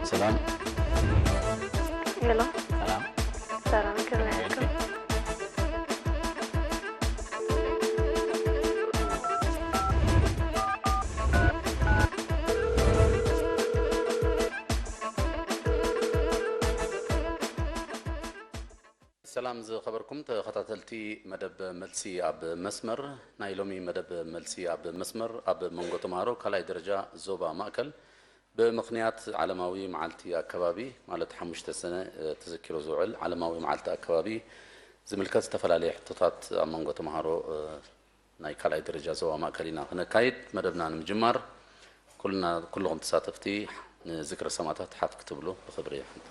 ሰላም። ሄሎ፣ ሰላም። ሰላም፣ ከመይ ኣለኩም? ሰላም ዝኸበርኩም ተኸታተልቲ መደብ መልሲ ኣብ መስመር። ናይ ሎሚ መደብ መልሲ ኣብ መስመር ኣብ መንጎ ተምሃሮ ካልኣይ ደረጃ ዞባ ማእከል ብምኽንያት ዓለማዊ መዓልቲ ኣከባቢ፣ ማለት ሓሙሽተ ሰነ፣ እ፣ ተዘኪሩ ዝውዕል ዓለማዊ መዓልቲ ኣከባቢ ዝምልከት ዝተፈላለየ ሕቶታት ኣብ መንጎ ተምሃሮ፣ እ፣ ናይ ካልኣይ ደረጃ ዞባ ማእከል ኢና ክነካይድ። መደብና ንምጅማር ኩልና፣ ኩልኹም ተሳተፍቲ ንዝክረ ሰማእታት ሓፍ ክትብሉ ብኽብሪ ይሕንቱ።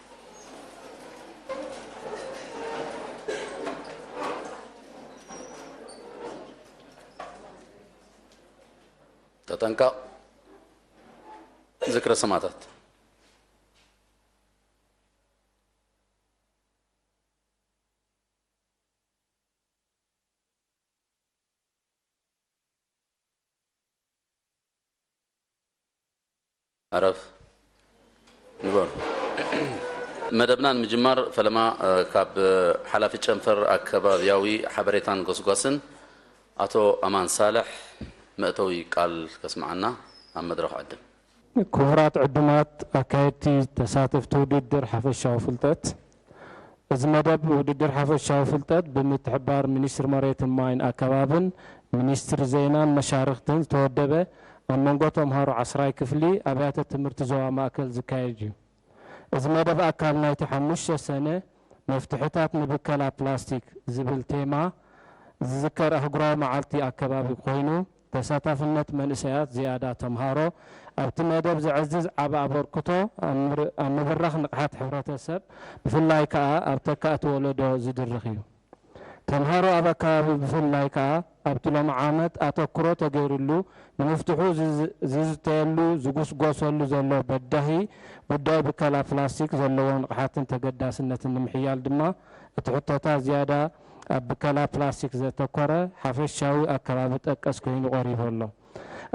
ተጠንቀቕ። ዝክረ ሰማእታት። ዕረፍ ንበሩ። መደብና ንምጅማር ፈለማ፣ እ፣ ካብ ሓላፊ ጨንፈር ኣከባብያዊ ሓበሬታን ጎስጓስን ኣቶ ኣማን ሳልሕ መእተዊ ቃል ከስምዓና ኣብ መድረኽ ዕድም። ክቡራት ዕዱማት ኣካየድቲ ተሳተፍቲ ውድድር ሓፈሻዊ ፍልጠት፣ እዚ መደብ ውድድር ሓፈሻዊ ፍልጠት ብምትሕብባር ሚኒስትሪ መሬትን ማይን ኣከባብን ሚኒስትሪ ዜናን መሻርኽትን ዝተወደበ ኣብ መንጎ ተምሃሮ ዓስራይ ክፍሊ ኣብያተ ትምህርቲ ዞባ ማእከል ዝካየድ እዩ። እዚ መደብ ኣካል ናይቲ ሓሙሽተ ሰነ መፍትሕታት ንብከላ ፕላስቲክ ዝብል ቴማ ዝዝከር ኣህጉራዊ መዓልቲ ኣከባቢ ኮይኑ፣ ተሳታፍነት መንእሰያት ዝያዳ ተምሃሮ ኣብቲ መደብ ዘዕዝዝ ዓቢ ኣበርክቶ ኣብ ምር- ኣብ ምብራኽ ንቕሓት ሕብረተሰብ ብፍላይ ከኣ ኣብ ተካእቲ ወለዶ ዝድርኽ እዩ። ተምሃሮ ኣብ ኣከባቢ ብፍላይ ከኣ ኣብቲ ሎሚ ዓመት ኣተኩሮ ተገይሩሉ ንምፍትሑ ዝዝ- ዝዝተየሉ ዝጉስጎሰሉ ዘሎ በዳሂ ጉዳይ ብከላ ፕላስቲክ ዘለዎ ንቕሓትን ተገዳስነትን ንምሕያል ድማ እቲ ሕቶታት ዝያዳ ኣብ ብከላ ፕላስቲክ ዘተኮረ ሓፈሻዊ ኣከባቢ ጠቀስ ኮይኑ ቀሪቡ ኣሎ።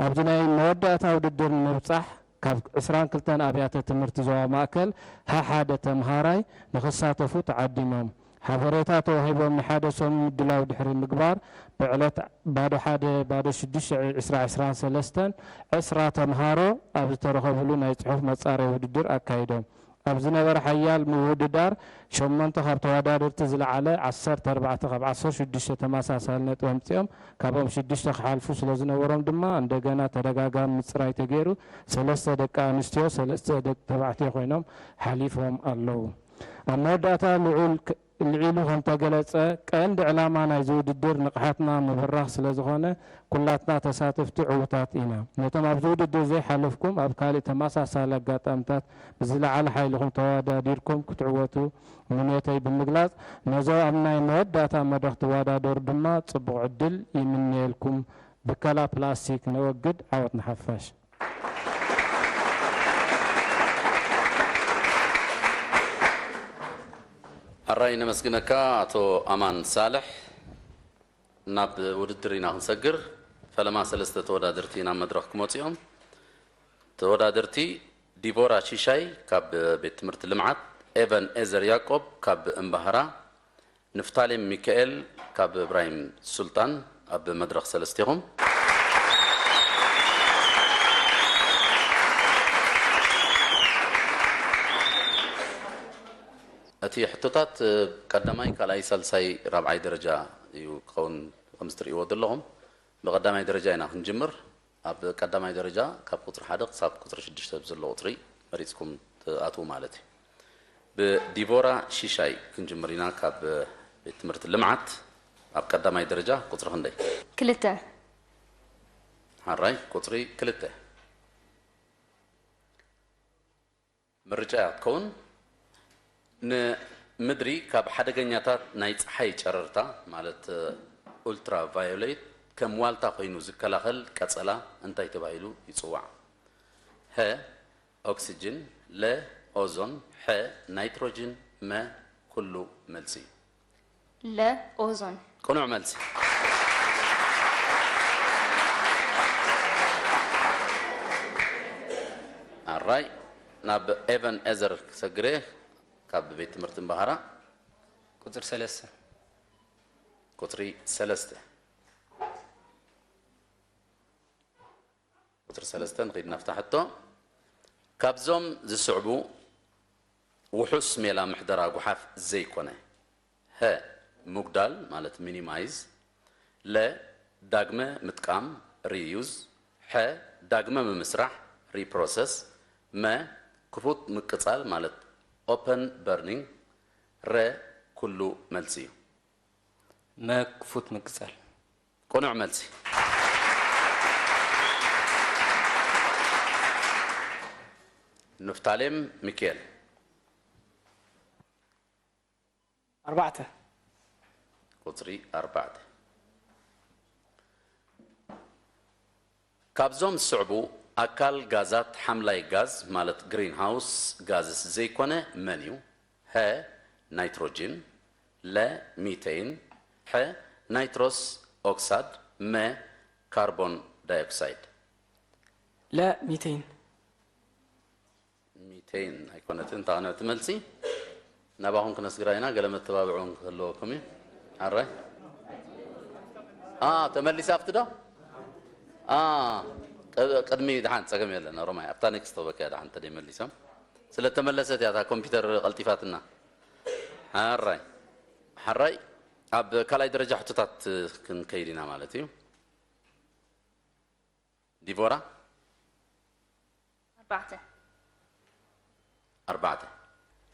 ኣብዚ ናይ መወዳእታ ውድድር ንምብጻሕ ካብ ዕስራን ክልተን ኣብያተ ትምህርቲ ዞባ ማእከል ሃ ሓደ ተምሃራይ ንኽሳተፉ ተዓዲሞም ሓበሬታ ተዋሂቦም ንሓደ ሰሙን ምድላው ድሕሪ ምግባር ብዕለት ባዶ ሓደ ባዶ ሽዱሽተ ዕስራ ዕስራን ሰለስተን ዕስራ ተምሃሮ ኣብ ዝተረኸብሉ ናይ ጽሑፍ መጻረይ ውድድር ኣካይዶም። ኣብ ዝነበረ ሓያል ምውድዳር ሸሞንተ ካብ ተወዳደርቲ ዝለዓለ ዓሰርተ ኣርባዕተ ካብ ዓሰርተ ሽዱሽተ ተመሳሳሊ ነጥቢ ኣምጺኦም ካብኦም ሽዱሽተ ክሓልፉ ስለ ዝነበሮም ድማ እንደገና ተደጋጋሚ ምጽራይ ተገይሩ ሰለስተ ደቂ ኣንስትዮ ሰለስተ ደቂ ተባዕትዮ ኮይኖም ሓሊፎም ኣለዉ። ኣብ መወዳእታ ልዑል ልዒሉ ከምተገለጸ ቀንዲ ዕላማ ናይዚ ውድድር ንቕሓትና ምብራኽ ስለ ዝኾነ ኩላትና ተሳተፍቲ ዕዉታት ኢና። ነቶም ኣብዚ ውድድር ዘይሓለፍኩም ኣብ ካልእ ተመሳሳሊ ኣጋጣምታት ብዝለዓለ ሓይልኹም ተወዳዲርኩም ክትዕወቱ ምንዮተይ ብምግላጽ ነዞም ኣብ ናይ መወዳእታ መድረኽ ትወዳደሩ ድማ ጽቡቕ ዕድል ይምነየልኩም። ብከላ ፕላስቲክ ነወግድ። ዓወት ንሓፋሽ። ኣራይ ነመስግነካ ኣቶ ኣማን ሳልሕ። ናብ ውድድር ኢና ክንሰግር። ፈለማ ሰለስተ ተወዳደርቲ ናብ መድረኽ ክመፁ እዮም። ተወዳደርቲ ዲቦራ ሺሻይ ካብ ቤት ትምህርቲ ልምዓት፣ ኤቨን ኤዘር ያቆብ ካብ እምባህራ፣ ንፍታሌም ሚካኤል ካብ እብራሂም ሱልጣን ኣብ መድረኽ ሰለስቴኹም። እቲ ሕቶታት ቀዳማይ፣ ካልኣይ፣ ሳልሳይ፣ ራብዓይ ደረጃ እዩ ክኸውን ከም ዝትርእይዎ ዘለኹም። ብቐዳማይ ደረጃ ኢና ክንጅምር። ኣብ ቀዳማይ ደረጃ ካብ ቁፅሪ ሓደ ክሳብ ቁፅሪ ሽዱሽተ ዘሎ ቁፅሪ መሪፅኩም ትኣትዉ ማለት እዩ። ብዲቦራ ሺሻይ ክንጅምር ኢና። ካብ ቤት ትምህርቲ ልምዓት ኣብ ቀዳማይ ደረጃ ቁፅሪ ክንደይ? ክልተ። ሓራይ ቁፅሪ ክልተ። ምርጫ እያ ክትከውን። ንምድሪ ካብ ሓደገኛታት ናይ ፀሓይ ጨረርታ ማለት ኡልትራ ቫዮሌት ከም ዋልታ ኮይኑ ዝከላኸል ቀፀላ እንታይ ተባሂሉ ይፅዋዕ? ሀ ኦክሲጅን፣ ለ ኦዞን፣ ሐ ናይትሮጅን፣ መ ኩሉ መልሲ። ለ ኦዞን። ቅኑዕ መልሲ። ኣራይ ናብ ኤቨን ኤዘር ክሰግር እየ፣ ካብ ቤት ትምህርቲ እምባሃራ። ቁፅሪ ሰለስተ። ቁፅሪ ሰለስተ። ቁፅሪ ሰለስተ ንኸይድ ናፍታ ሕቶ። ካብዞም ዝስዕቡ ውሑስ ሜላ ምሕደራ ጓሓፍ ዘይኮነ፣ ሀ፣ ምጉዳል ማለት ሚኒማይዝ፣ ለ፣ ዳግመ ምጥቃም ሪዩዝ፣ ሐ፣ ዳግመ ምምስራሕ ሪፕሮሰስ፣ መ፣ ክፉት ምቅጻል ማለት ኦፐን በርኒንግ፣ ረ፣ ኩሉ መልሲ እዩ። መ፣ ክፉት ምቅጻል። ቅኑዕ መልሲ። ንፍታሌም ሚካኤል። ኣርባዕተ። ቁፅሪ ኣርባዕተ። ካብዞም ዝስዕቡ ኣካል ጋዛት ሓምላይ ጋዝ ማለት ግሪን ሃውስ ጋዝስ ዘይኮነ መን እዩ? ሀ፣ ናይትሮጂን፣ ለ፣ ሚቴን፣ ሐ፣ ናይትሮስ ኦክሳድ፣ መ፣ ካርቦን ዳይኦክሳይድ። ለ፣ ሚቴን። ሚቴን ኣይኮነትን እታ ቅንዕቲ መልሲ። ናባኹም ክነስግራ ኢና፣ ገለ መተባብዑ ክህልወኩም እዩ። ኣራይ። ኣ፣ ተመሊሳ ኣብቲ ዶ? ኣ፣ ቅ-፣ ቅድሚ ድሓን ጸገም የለን። ሮማይ፣ ኣብታ ኔክስት ተበቅያ ድሓን ተደይ መሊሶም። ስለ ተመለሰት እያ እታ ኮምፒውተር ቀልጢፋትና። ኣራይ። ሓራይ፣ ኣብ ካልኣይ ደረጃ ሕቶታት ክንከይድ ኢና ማለት እዩ። ዲቮራ። ኣርባዕተ። ኣርባዕተ።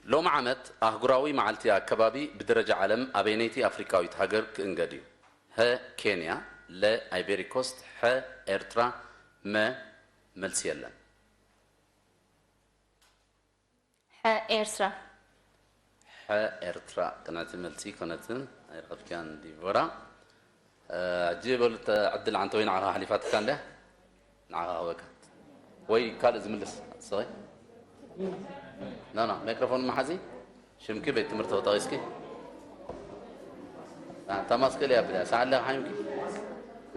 ሎሚ ዓመት ኣህጉራዊ መዓልቲ ኣከባቢ ብደረጃ ዓለም ኣበይነይቲ ኣፍሪቃዊት ሃገር ክእንገድ እዩ? ሀ፣ ኬንያ፣ ለ፣ ኣይቬሪ ኮስት፣ ሐ፣ ኤርትራ፣ መ፣ መልሲ የለን። ሐ፣ ኤርትራ። ሐ፣ ኤርትራ ቅንዕቲ መልሲ ኮነትን ኣይረኸብክያን ዲቮራ። እ፣ ሕጂ በሉ እተ ዕድል ዓንተ ወይ ንዓኻ ሓሊፋትካ እንድያ። ንዓኻ ክበካ። ወይ ካልእ ዝምልስ ስኸይ። ኖ፣ ኖ፣ ማይክሮፎን መሓዚ። ሽምኪ ቤት ትምህርቲ ተጠቒስኪ። እ፣ እታ ማስክ እያ ብልያ። ሰዓት ለካ ሓይምኪ።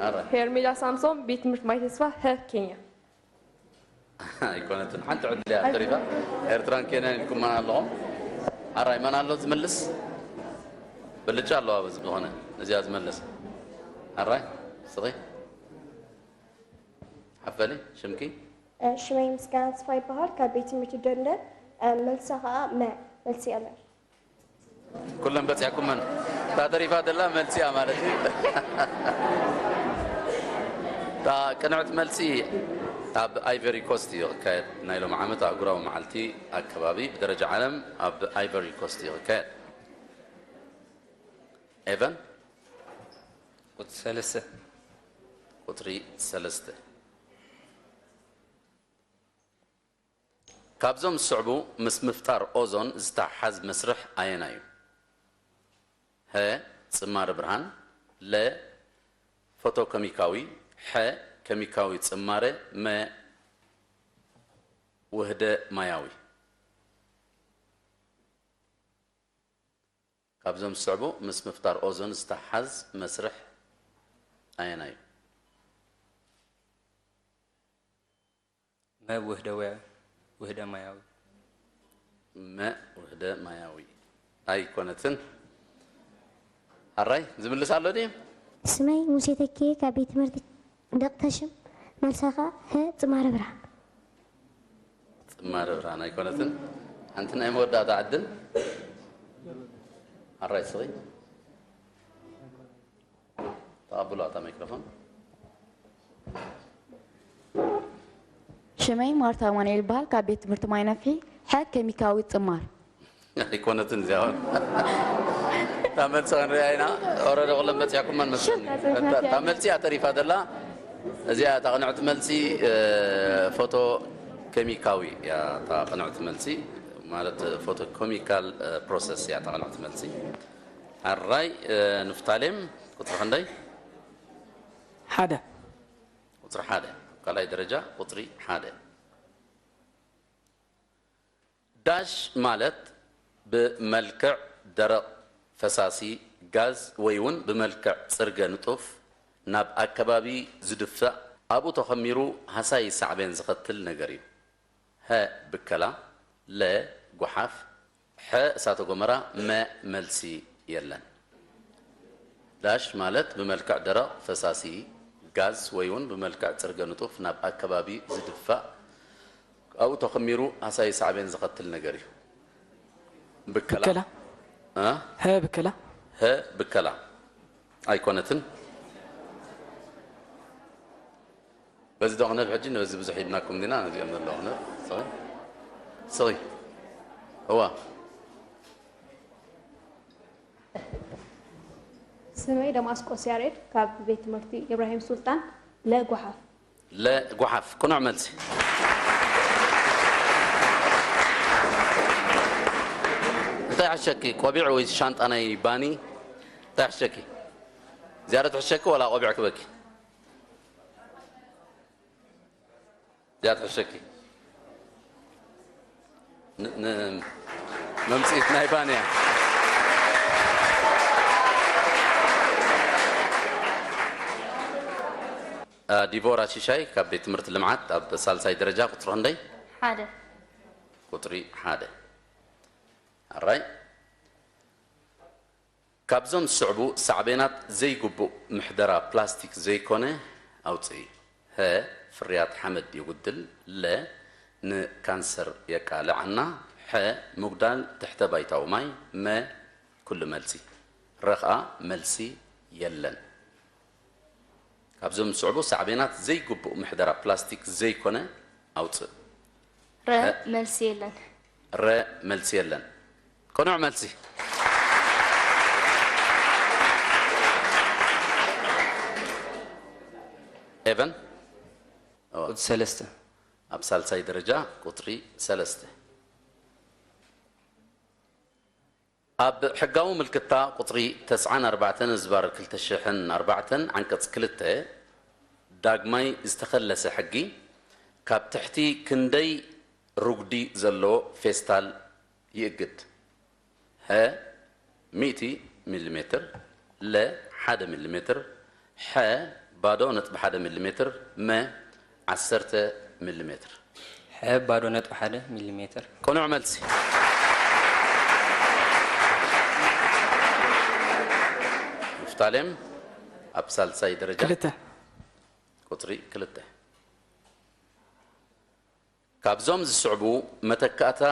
ኣረ። ሄርሜላ ሳምሶን፣ ቤት ትምህርቲ ማይ ተስፋ፣ ሀ፣ ኬንያ። ኣይኮነትን። ሓንቲ ዕድል እያ ተሪፋ። ኤርትራን ኬንያን ኢልኩማ ኣለኹም። ኣራይ፣ መን ኣሎ ዝምልስ? ብልጫ ኣለዋ በዚ ዝኾነ። እዚኣ ዝመልስ። ኣራይ፣ ስኺ። ሓፈሊ፣ ሽምኪ? ሽመይ ምስጋና ተስፋ ይበሃል። ካብ ቤት ትምህርቲ ደንደን። መልሳ ከዓ መ፣ መልሲ የለን። ኩለን በፂሕኩመን። እታ ተሪፋ ዘላ መልሲ እያ ማለት እዩ። እታ ቅንዕቲ መልሲ ኣብ ኣይቨሪ ኮስት እዩ ክካየድ። ናይ ሎም ዓመት ኣህጉራዊ መዓልቲ ኣከባቢ ብደረጃ ዓለም ኣብ ኣይቨሪ ኮስት እዩ ክካየድ። ኤቨን? ቁፅሪ ሰለስተ። ቁፅሪ ሰለስተ። ካብዞም ዝስዕቡ ምስ ምፍጣር ኦዞን ዝተሓሓዝ መስርሕ ኣየናይ እዩ? ሀ፣ ጽማረ ብርሃን፣ ለ፣ ፎቶከሚካዊ፣ ሐ፣ ከሚካዊ ጽማረ፣ መ፣ ውህደ ማያዊ። ካብዞም ዝስዕቡ ምስ ምፍጣር ኦዞን ዝተሓሓዝ መስርሕ ኣየናይ እዩ? መ፣ ውህደ ወ-፣ ውህደ ማያዊ። መ፣ ውህደ ማያዊ ኣይኮነትን። ኣራይ ዝምልስ ኣሎ ድዩ? ስመይ ሙሴ ተኪኤ ካብ ቤት ትምህርቲ ደቅተሽም። መልሳ ኸዓ ሀ፣ ጽማረ ብርሃን። ጽማረ ብርሃን ኣይኮነትን። ሓንቲ ናይ መወዳእታ ዕድል። ኣራይ ስኺ ተቐብሎ ኣታ ማይክሮፎን። ሽመይ ማርታ ኣማኑኤል ይበሃል፣ ካብ ቤት ትምህርቲ ማይ ነፍሒ። ሐ፣ ኬሚካዊ ጽማር። ኣይኮነትን እዚኣ እውን። እታ መልሲ ክንሪኣ ኢና። ኦረደ ኩለን በፂሕኩመን መስለኒ። እታ እታ መልሲ እያ ተሪፋ ዘላ። እዚኣ እታ ቅንዕቲ መልሲ፣ እ፣ ፎቶ ኬሚካዊ እያ እታ ቅንዕቲ መልሲ። ማለት ፎቶ ኬሚካል፣ እ፣ ፕሮሰስ እያ እታ ቅንዕቲ መልሲ። ኣራይ፣ እ፣ ንፍታሌም ቁፅሪ ክንደይ? ሓደ። ቁፅሪ ሓደ። ካልኣይ ደረጃ ቁፅሪ ሓደ። ዳሽ ማለት ብመልክዕ ደረቕ ፈሳሲ፣ ጋዝ ወይ እውን ብመልክዕ ጽርገ ንጡፍ ናብ ኣከባቢ ዝድፋእ፣ ኣብኡ ተኸሚሩ ሃሳዪ ሳዕቤን ዘኸትል ነገር እዩ። ሀ ብከላ፣ ለ ጓሓፍ፣ ሐ እሳተ ጎመራ፣ መ መልሲ የለን። ዳሽ ማለት ብመልክዕ ደረቕ ፈሳሲ ጋዝ ወይ እውን ብመልክዕ ጽርገ ንጡፍ ናብ ኣከባቢ ዝድፋእ፣ ኣብኡ ተኸሚሩ ሃሳዪ ሳዕቤን ዘኸትል ነገር እዩ። ብከላ። ብከላ። እ? ሀ ብከላ። ሀ ብከላ። ኣይኮነትን። በዚ ዶ ክነብ ሕጂ፣ ነዚ ብዙሕ ሂብናኩም ዲና፣ ነዚኦም ዘለዉ ክነብ። ስኺ። ስኺ። እዋ። ስመይ ደማስቆስ ያሬድ፣ ካብ ቤት ትምህርቲ ኢብራሂም ሱልጣን። ለጓሓፍ። ለጓሓፍ፣ ቅኑዕ መልሲ። እንታይ ሕሸኪ፣ ቆቢዕ ወይ ሻንጣ ናይ ባኒ? እንታይ ሕሸኪ? ዝያዳ ትሕሸኪ ዋላ ቆቢዕ ክበኪ? እዚኣ ትሕሸኪ። ን-፣ ን-፣ መምጽኢት ናይ ባንያ። እ፣ ዲቦራ ሽሻይ ካብ ቤት ትምህርቲ ልምዓት ኣብ ሳልሳይ ደረጃ ቁጽሪ ክንደይ? ሓደ። ቁጽሪ ሓደ። ኣራይ። ካብዞም ዝስዕቡ ሳዕቤናት ዘይግቡእ ምሕደራ ፕላስቲክ ዘይኮነ ኣውፅኢ። ሀ፣ ፍርያት ሓመድ የጉድል። ለ፣ ንካንሰር የቃልዓና። ሐ፣ ምጉዳል ትሕተ ባይታዊ ማይ። መ፣ ኩሉ መልሲ። ረ ኸዓ መልሲ የለን። ካብዞም ዝስዕቡ ሳዕቤናት ዘይግቡእ ምሕደራ ፕላስቲክ ዘይኮነ ኣውፅእ። ረ ረ- መልሲ የለን። ረ መልሲ የለን። ቅኑዕ መልሲ። ኤቨን? ኦ፣ ቁጽሪ ሰለስተ። ኣብ ሳልሳይ ደረጃ ቁጽሪ ሰለስተ። ኣብ ሕጋዊ ምልክታ ቁጽሪ ተስዓን ኣርባዕተን ዝባር ክልተ ሽሕን ኣርባዕተን ዓንቀጽ ክልተ ዳግማይ ዝተኸለሰ ሕጊ ካብ ትሕቲ ክንደይ ርጉዲ ዘለዎ ፌስታል ይእግድ? ሀ፣ ሚእቲ ሚሊ ሜትር፣ ለ፣ ሓደ ሚሊ ሜትር፣ ሐ፣ ባዶ ነጥቢ ሓደ ሚሊ ሜትር፣ መ፣ ዓሰርተ ሚሊ ሜትር። ሐ፣ ባዶ ነጥቢ ሓደ ሚሊ ሜትር። ቅኑዕ መልሲ። ንፍታሌም ኣብ ሳልሳይ ደረጃ ክልተ። ቁጽሪ ክልተ። ካብዞም ዝስዕቡ መተካእታ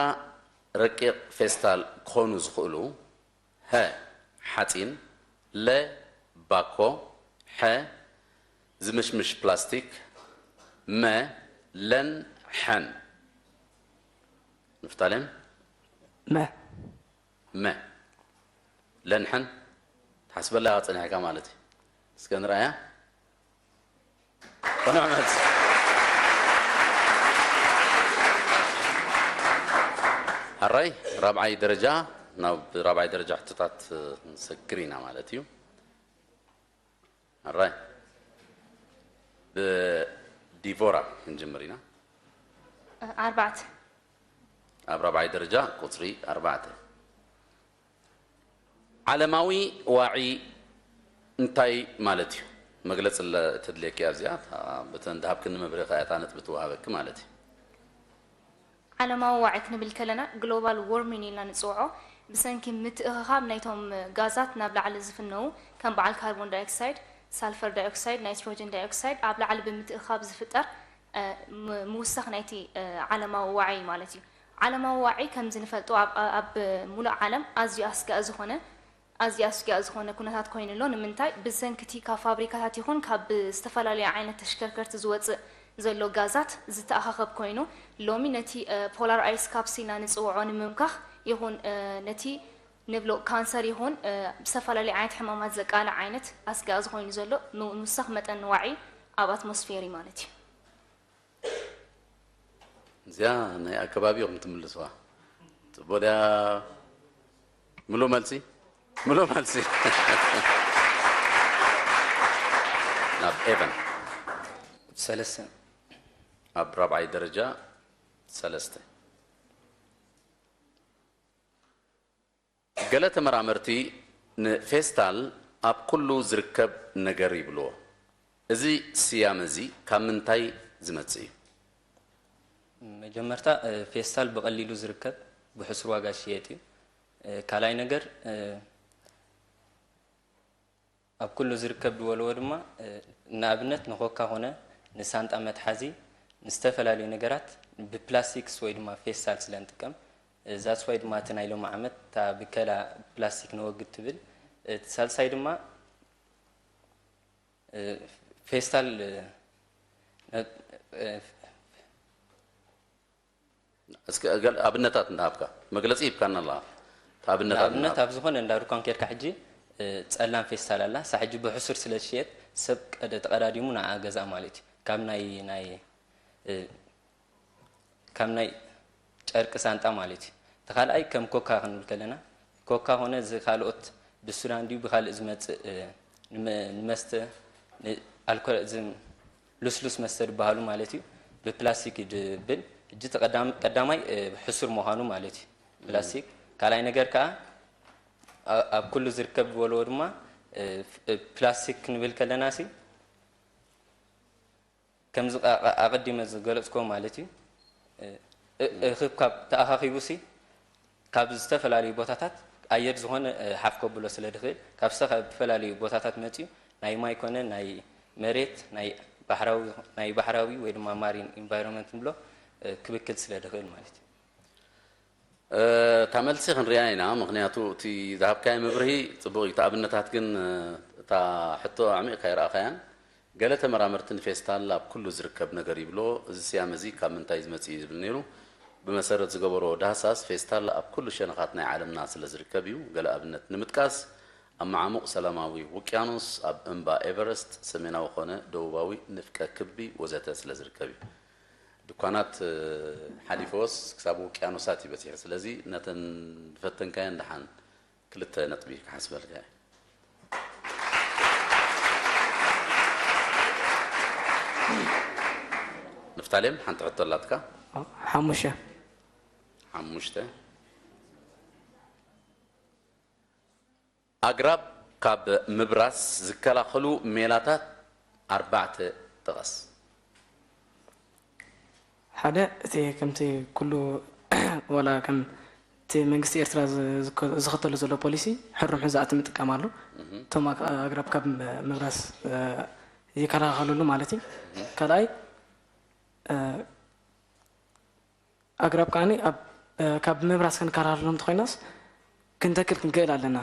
ረቂቕ ፌስታል ክኾኑ ዝኽእሉ፣ ሀ፣ ሓጺን፣ ለ፣ ባኮ፣ ሐ፣ ዝምሽምሽ ፕላስቲክ፣ መ፣ ለን ሐን። ንፍታሌም? መ። መ። ለንሐን ትሓስበላ ኢኻ ጸኒሕካ ማለት እዩ። እስከ ንርኣያ። ቅኑዕ መልሲ። ሕራይ ራብዓይ ደረጃ፣ ናብ ራብዓይ ደረጃ ሕቶታት ንሰግር ኢና ማለት እዩ። ሕራይ ብዲቮራ ክንጅምር ኢና። ኣርባዕተ። ኣብ ራብዓይ ደረጃ ቁጽሪ ኣርባዕተ። ዓለማዊ ዋዒ እንታይ ማለት እዩ? መግለጺ ለ-፣ ተድልየኪ ኣብዚኣ፣ እታ፣ በተን ድሃብክኒ መብርሂ ከኣ እታ ነጥቢ ትወሃበኪ ማለት እዩ። ዓለማዊ ዋዒ ክንብል ከለና ግሎባል ዎርሚንግ ኢልና ንጽውዖ። ብሰንኪ ምትእኽኻብ ናይቶም ጋዛት ናብ ላዕሊ ዝፍነዉ ከም በዓል ካርቦን ዳይኦክሳይድ፣ ሳልፈር ዳይኦክሳይድ፣ ናይትሮጅን ዳይኦክሳይድ ኣብ ላዕሊ ብምትእኽኻብ ዝፍጠር፣ እ፣ ም-፣ ምውሳኽ ናይቲ፣ እ፣ ዓለማዊ ዋዒ ማለት እዩ። ዓለማዊ ዋዒ ከምዚ ንፈልጦ ኣብ፣ ኣብ ሙሉእ ዓለም ኣዝዩ ኣስጋኢ ዝኾነ፣ ኣዝዩ ኣስጋኢ ዝኾነ ኩነታት ኮይኑ ኣሎ። ንምንታይ? ብሰንኪ እቲ ካብ ፋብሪካታት ይኹን ካብ ዝተፈላለዩ ዓይነት ተሽከርከርቲ ዝወጽእ ዘሎ ጋዛት ዝተኣኻኸብ ኮይኑ፣ ሎሚ ነቲ፣ እ፣ ፖላር ኣይስ ካፕስ ኢልና ንጽውዖ ንምምካኽ ይኹን፣ እ፣ ነቲ ንብሎ ካንሰር ይኹን፣ እ፣ ዝተፈላለዩ ዓይነት ሕማማት ዘቃልዕ ዓይነት ኣስጋኢ ዝኾይኑ ዘሎ ም-፣ ምውሳኽ መጠን ዋዒ ኣብ ኣትሞስፌር እዩ ማለት እዩ። እዚኣ ናይ ኣከባቢ ኢኹም ትምልስዋ። ጽቡቕ ድያ? ምሉእ መልሲ? ምሉእ መልሲ። ናብ ኤቨን። ሰለስተ። ኣብ ራብዓይ ደረጃ ሰለስተ። ገለ ተመራመርቲ ንፌስታል ኣብ ኩሉ ዝርከብ ነገር ይብልዎ። እዚ ስያመ እዚ ካብ ምንታይ ዝመጽእ እዩ? መጀመርታ እ፣ ፌስታል ብቐሊሉ ዝርከብ ብሕሱር ዋጋ ዝሽየጥ እዩ። እ፣ ካልኣይ ነገር እ፣ ኣብ ኩሉ ዝርከብ ድወልዎ ድማ እ፣ ንኣብነት ንኮካ ኾነ ንሳንጣ መትሓዚ ንዝተፈላለዩ ነገራት ብፕላስቲክስ ወይ ድማ ፌስታል ስለ ንጥቀም እ፣ that's why ድማ እቲ ናይ ሎሚ ዓመት እታ ብከላ ፕላስቲክ ነወግድ ትብል እ፣ ሳልሳይ ድማ እ፣ ፌስታል እ፣ ነ- እ፣ እስከ ገል ኣብነታት እናሃብካ መግለፂ ሂብካና ኣለኻ። ኣብነታት ንኣብነት ኣብ ዝኾነ እንዳ ዱኳን ኬድካ ሕጂ እ፣ ጸላም ፌስታል ኣላ ሳ ሕጂ ብሕሱር ስለ ዝሽየጥ ሰብ ቀደ ተቐዳዲሙ ንዓ ገዛ ማለት እዩ ካብ ናይ ናይ እ፣ ካብ ናይ ጨርቂ ሳንጣ ማለት እዩ እቲ ካልኣይ ከም ኮካ ክንብል ከለና ኮካ ኾነ እዚ ካልኦት ብሱዳን ድዩ ብካልእ ዝመፅእ እ፣ ንመ- ንመስተ ን- ኣልኮል እዚ ልስሉስ መስተ ዝበሃሉ ማለት እዩ ብፕላስቲክ እዩ ድብል እጅ ቀዳማይ እ፣ ሕሱር ምዃኑ ማለት እዩ ፕላስቲክ ካልኣይ ነገር ከዓ ኣ- ኣብ ኩሉ ዝርከብ ዝበልዎ ድማ እ፣ ፍ- እ፣ ፕላስቲክ ክንብል ከለና ሲ ከምዚ ቃ- ቃ- ኣቐዲመ ዝገለፅኮ ማለት እዩ እ- እ- እኽብካብ ተኣኻኺቡ ሲ ካብ ዝተፈላለዩ ቦታታት ኣየር ዝኾነ እ፣ ሓፍ ከብሎ ስለ ድኽእል ካብ ዝተፈላለዩ ቦታታት መፅዩ ናይ ማይ ኮነ ናይ መሬት ናይ ባሕራዊ ናይ ባሕራዊ ወይ ድማ ማሪን ኢንቫይሮንመንት ንብሎ እ፣ ክብክል ስለ ድኽእል ማለት እዩ እታ መልሲ ክንሪኣ ኢና። ምክንያቱ እቲ ዝሃብካዮ መብርሂ ፅቡቅ እዩ። እቲ ኣብነታት ግን እታ ሕቶ ኣዕሚቕካ ይረኣኻያን። ገለ ተመራመርቲ ንፌስታል ኣብ ኩሉ ዝርከብ ነገር ይብሎ። እዚ ስያመ እዚ ካብ ምንታይ ዝመፅእ እዩ ዝብል ነይሩ። ብመሰረት ዝገበሮ ዳህሳስ ፌስታል ኣብ ኩሉ ሸነኻት ናይ ዓለምና ስለ ዝርከብ እዩ። ገለ ኣብነት ንምጥቃስ ኣብ መዓሙቕ ሰላማዊ ውቅያኖስ፣ ኣብ እምባ ኤቨረስት፣ ሰሜናዊ ኮነ ደቡባዊ ንፍቀ ክቢ ወዘተ ስለ ዝርከብ እዩ። ድኳናት ሓሊፈወስ ክሳብ ውቅያኖሳት እዩ በፂሑ። ስለዚ ነተን ዝፈተንካየን ደሓን ክልተ ነጥቢ ክሓስበልካ እየ። ንፍታሌም ሓንቲ ሕቶ ኣላትካ። ሓሙሽተ ሓሙሽተ ኣግራብ ካብ ምብራስ ዝከላኸሉ ሜላታት ኣርባዕተ ጥቐስ። ሓደ እቲ ከምቲ ኩሉ ዋላ ከም እቲ መንግስቲ ኤርትራ ዝ- ዝከ- ዝኸተሉ ዘሎ ፖሊሲ ሕሩም ሕዛእቲ ምጥቃም ኣሎ። እቶም ኣግ- ኣግራብ ካብ ምብራስ እ፣ ይከላኸለሉ ማለት እዩ። ካልኣይ እ፣ ኣግራብ ከዓኒ ኣብ ካብ ምብራስ ክንከላኸለሎም እንተኮይናስ ክንተክል ክንክእል ኣለና።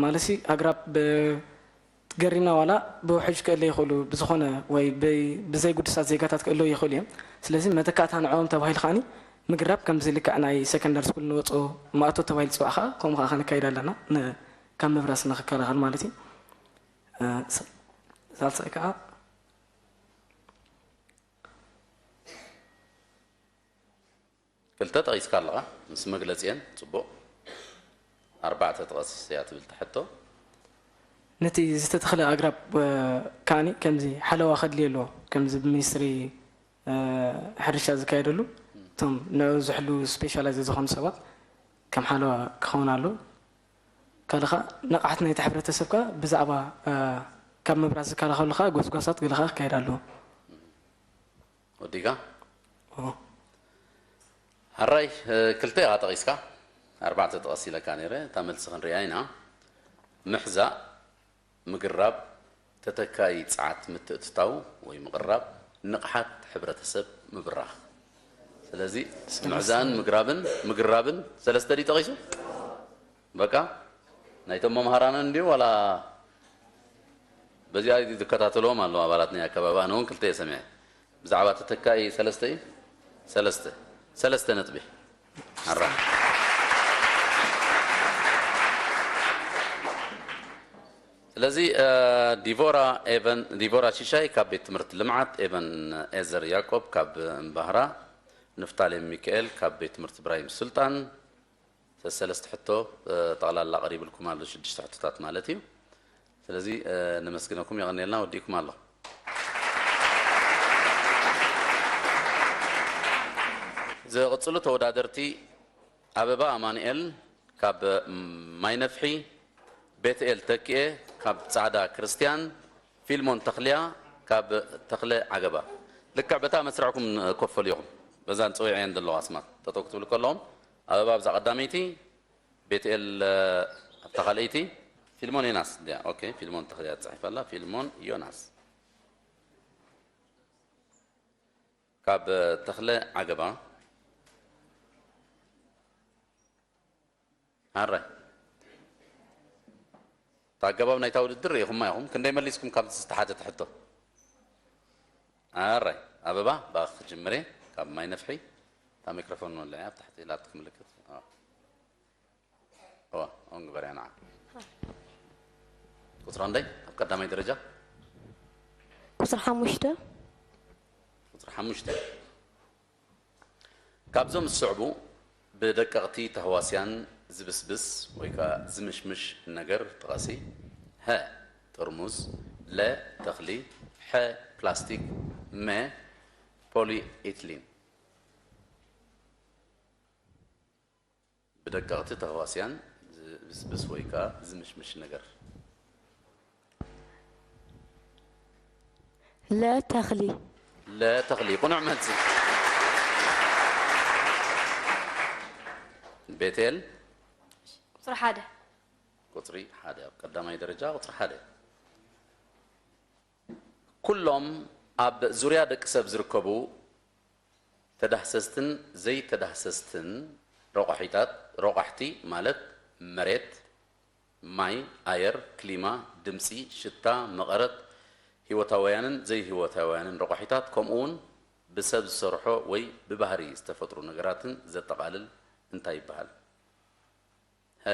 ማለትሲ ኣግራብ ገሪና ዋላ ብውሕጅ ክእለ ይኽእሉ ብዝኾነ ወይ ብዘይ ጉዱሳት ዜጋታት ክእለዉ ይኽእሉ እዮም። ስለዚ መተካእታ ንዕኦም ተባሂሉ ከዓኒ ምግራብ ከምዚ ልክዕ ናይ ሰከንዳሪ ስኩል ንወፅኦ ማእቶ ተባሂሉ ዝፅዋዕ ከዓ ከምኡ ከዓ ከነካይድ ኣለና ን- ካብ ምብራስ ንክከላኸል ማለት እዩ። እ፣ ሳ- ሳልሳይ ከዓ ክልተ ጠቒስካ ኣለኻ ምስ መግለፂየን። ፅቡቕ። ኣርባዕተ ጥቐስ እያ ትብል ትሕቶ። ነቲ ዝተተኽለ ኣግራብ ከዓኒ ከምዚ ሓለዋ ከድልዮ ኣለዎ። ከምዚ ብሚኒስትሪ ሕርሻ ዝካየደሉ እቶም ንዑ ዝሕሉ ስፔሻላይዝ ዝኾኑ ሰባት ከም ሓለዋ ክኸውን ኣለዎ። ካልእ ከዓ ንቕሓት ናይቲ ሕብረተሰብ ከዓ ብዛዕባ ካብ ምብራስ ዝከላኸሉ ከዓ ጎስጓሳት ገለ ከዓ ክካየድ ኣለዎ። ወዲጋ ኣራይ ክልተ ኢኻ ጠቒስካ ኣርባዕተ ጠቐስ ኢለካ ነይረ። እታ መልሲ ክንሪኣ ኢና። ምሕዛእ፣ ምግራብ፣ ተተካኢ ጸዓት ምትእትታው ወይ ምቕራብ፣ ንቕሓት ሕብረተሰብ ምብራኽ። ስለዚ ምሕዛእን ምግራብን ምግራብን ሰለስተ ድዩ ጠቒሱ? በቃ ናይቶም መምሃራንን እንድዩ ዋላ በዚኣ ዝከታተልዎም ኣለዉ ኣባላት ናይ ኣከባቢ። ኣነ እውን ክልተ እየ ሰሚዐ። ብዛዕባ ተተካኢ ሰለስተ እዩ። ሰለስተ ሰለስተ ነጥቢ ኣራ ስለዚ ዲቮራ ኤቨን ዲቮራ ሽሻይ ካብ ቤት ትምህርቲ ልምዓት፣ ኤቨን ኤዘር ያቆብ ካብ እምባህራ፣ ንፍታሌም ሚካኤል ካብ ቤት ትምህርቲ ብራሂም ሱልጣን፣ ሰለስተ ሕቶ ጠቕላላ ቀሪብልኩም ኣሎ ሽዱሽተ ሕቶታት ማለት እዩ። ስለዚ ነመስግነኩም የቐንየልና ወዲእኩም ኣሎ። ዝቕፅሉ ተወዳደርቲ ኣበባ ኣማኑኤል ካብ ማይነፍሒ፣ ቤትኤል ተኪኤ ካብ ፃዕዳ ክርስቲያን፣ ፊልሞን ተኽልያ ካብ ተኽለ ዓገባ። ልክዕ በታ መስርዕኩም ኮፍ በሉ ኢኹም። በዛን ጽዊዐን ዘለዋ ኣስማት ጠጠው ክትብሉ ከለኹም፣ ኣበባ ኣብዛ ቀዳመይቲ፣ ቤትኤል ኣብታ ካልኣይቲ፣ ፊልሞን ዮናስ ድያ? ኦኬ፣ ፊልሞን ተኽለ እያ ትጽሕፍ ኣላ። ፊልሞን ዮናስ ካብ ተኽለ ዓገባ። ኣራይ፣ እቲ ኣገባብ ናይታ ውድድር ርኢኹማ ኢኹም። ክንደይ መሊስኩም ካብዚ ዝተሓተተ ሕቶ? ኣራይ፣ ኣበባ፣ ብኣኺ ክጅምር እየ። ካብ ማይ ነፍሒ፣ እታ ሚክሮፎን መወልዒ ኣብ ታሕቲ ላትክ ምልክት። እዋ፣ እዋ፣ ኦን ግበርያ ንዓ። ቁጽሪ ክንደይ ኣብ ቀዳማይ ደረጃ? ቁጽሪ ሓሙሽተ። ቁጽሪ ሓሙሽተ። ካብዞም ዝስዕቡ ብደቀቕቲ ተህዋስያን ዝብስብስ ወይ ከኣ ዝምሽምሽ ነገር ጥቐሲ። ሀ፣ ጥርሙዝ። ለ፣ ተኽሊ። ሐ፣ ፕላስቲክ። መ፣ ፖሊኤትሊን። ብደቀቕቲ ተህዋስያን ዝብስብስ ወይ ከኣ ዝምሽምሽ ነገር። ለ፣ ተኽሊ። ለ፣ ተኽሊ። ቅኑዕ መልሲ። ቤቴል። ቁጽሪ ሓደ። ቁጽሪ ሓደ፣ ኣብ ቀዳማይ ደረጃ ቁጽሪ ሓደ። ኩሎም ኣብ ዙርያ ደቂ ሰብ ዝርከቡ ተዳህሰስትን ዘይተዳህሰስትን ረቋሒታት፣ ረቋሕቲ ማለት መሬት፣ ማይ፣ ኣየር፣ ክሊማ፣ ድምጺ፣ ሽታ፣ መቐረት፣ ህይወታውያንን ዘይህይወታውያንን ረቋሒታት፣ ከምኡውን ብሰብ ዝሰርሖ ወይ ብባህሪ ዝተፈጥሩ ነገራትን ዘጠቓልል እንታይ ይበሃል? ሀ፣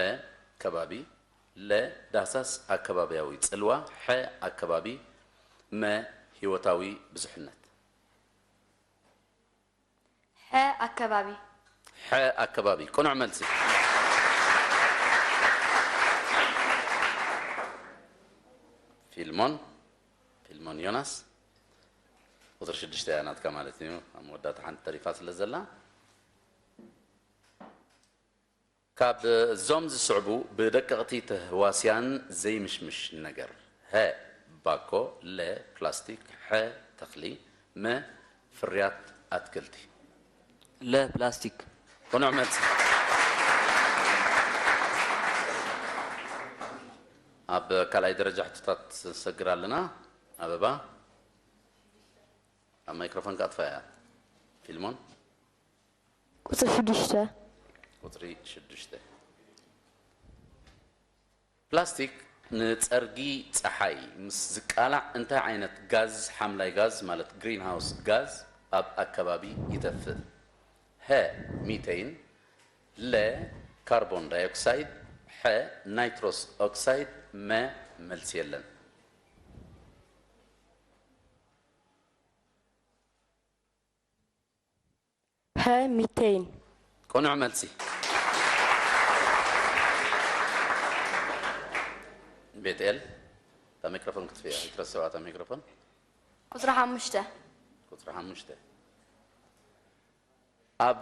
ከባቢ። ለ፣ ዳህሳስ ኣከባብያዊ ጽልዋ። ሐ፣ ኣከባቢ። መ፣ ህይወታዊ ብዙሕነት። ሐ፣ ኣከባቢ። ሐ፣ ኣከባቢ። ቅኑዕ መልሲ። ፊልሞን፣ ፊልሞን ዮናስ፣ ቁጽሪ ሽዱሽተ እያ ናትካ ማለት እዩ። ኣብ መወዳእታ ሓንቲ ተሪፋ ስለ ዘላ። ካብ እዞም ዝስዕቡ ብደቀቕቲ ተህዋስያን ዘይምሽምሽ ነገር። ሀ፣ ባኮ። ለ፣ ፕላስቲክ። ሐ፣ ተኽሊ። መ፣ ፍርያት ኣትክልቲ። ለ፣ ፕላስቲክ። ቅኑዕ መልሲ። ኣብ ካልኣይ ደረጃ ሕቶታት ንሰግር ኣለና። ኣበባ፣ ኣብ ማይክሮፎን ከኣ ጥፋያ። ፊልሞን። ቁጽሪ ሽዱሽተ። ቁጽሪ ሽዱሽተ። ፕላስቲክ ንጸርጊ ጸሓይ ምስ ዝቃላዕ እንታይ ዓይነት ጋዝ፣ ሓምላይ ጋዝ ማለት ግሪንሃውስ ጋዝ፣ ኣብ ኣከባቢ ይተፍእ? ሀ፣ ሚቴን። ለ፣ ካርቦን ዳይኦክሳይድ። ሐ፣ ናይትሮስ ኦክሳይድ። መ፣ መልሲ የለን። ሀ፣ ሚቴን። ቅኑዕ መልሲ። ቤትኤል፣ እታ ሚክሮፎን ክትፍያ፣ ይትረስዋ እታ ሚክሮፎን። ቁጽሪ ሓሙሽተ። ቁጽሪ ሓሙሽተ። ኣብ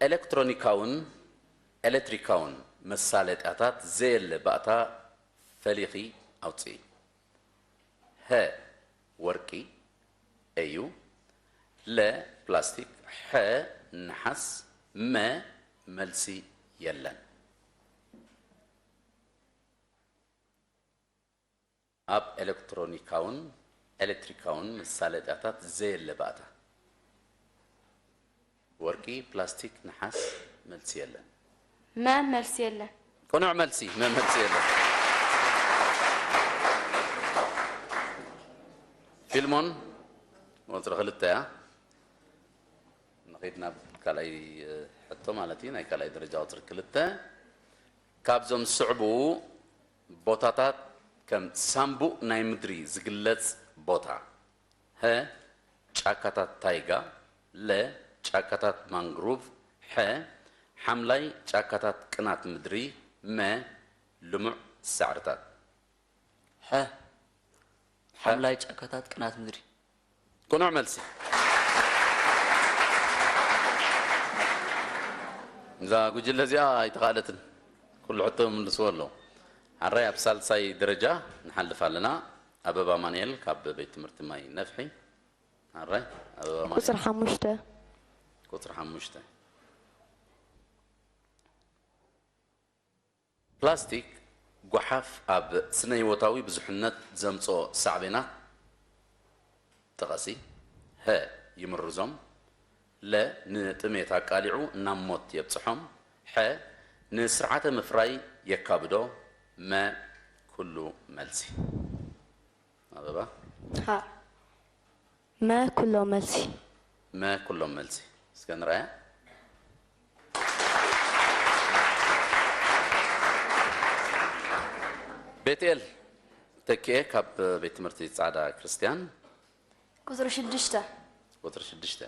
ኤሌክትሮኒካውን ኤሌክትሪካውን መሳለጥያታት ዘየለ ባእታ ፈሊኺ ኣውጽኢ። ሀ፣ ወርቂ፣ ኤዩ። ለ፣ ፕላስቲክ። ሐ፣ ነሓስ። መ፣ መልሲ የለን። ኣብ ኤሌክትሮኒካውን ኤሌክትሪካውን መሳለጥያታት ዘየለ ባእታ። ወርቂ፣ ፕላስቲክ፣ ነሓስ፣ መልሲ የለን። መ፣ መልሲ የለን። ቅኑዕ መልሲ፣ መ፣ መልሲ የለን። ፊልሞን፣ ቁጽሪ ክልተ እያ። ንኸይድ ናብ ካልኣይ፣ እ፣ ሕቶ ማለት እዩ፣ ናይ ካልኣይ ደረጃ ቁጽሪ ክልተ። ካብዞም ዝስዕቡ ቦታታት ከም ሳምቡእ ናይ ምድሪ ዝግለጽ ቦታ። ሀ፣ ጫካታት ታይጋ። ለ፣ ጫካታት ማንግሩቭ። ሐ፣ ሓምላይ ጫካታት ቅናት ምድሪ። መ፣ ልሙዕ ሳዕርታት። ሐ፣ ሓምላይ ጫካታት ቅናት ምድሪ። ቅኑዕ መልሲ። እዛ ጉጅለ እዚኣ ኣይተኻእለትን። ኩሉ ሕቶ ይምልስዎ ኣለዉ። ሓራይ ኣብ ሳልሳይ ደረጃ ንሓልፍ ኣለና። ኣበባ ኣማኑኤል ካብ ቤት ትምህርቲ ማይ ነፍሒ። ኣራይ፣ ኣበባ ማይ። ቁጽሪ ሓሙሽተ። ቁፅሪ ሓሙሽተ። ፕላስቲክ ጓሓፍ ኣብ ስነ ህይወታዊ ብዙሕነት ዘምፅኦ ሳዕቤናት ጥቐሲ። ሀ፣ ይምርዞም። ለ፣ ንጥሜት ኣቃሊዑ ናብ ሞት የብፅሖም። ሐ፣ ንስርዓተ ምፍራይ የካብዶ። መ፣ ኩሉ መልሲ። ኣበባ። ሀ፣ መ ኩሎም መልሲ። መ ኩሎም መልሲ። እስከ ንርኣያ። ቤትኤል ተኪኤ ካብ ቤት ትምህርቲ ጻዕዳ ክርስቲያን። ቁጽሪ ሽዱሽተ። ቁጽሪ ሽዱሽተ።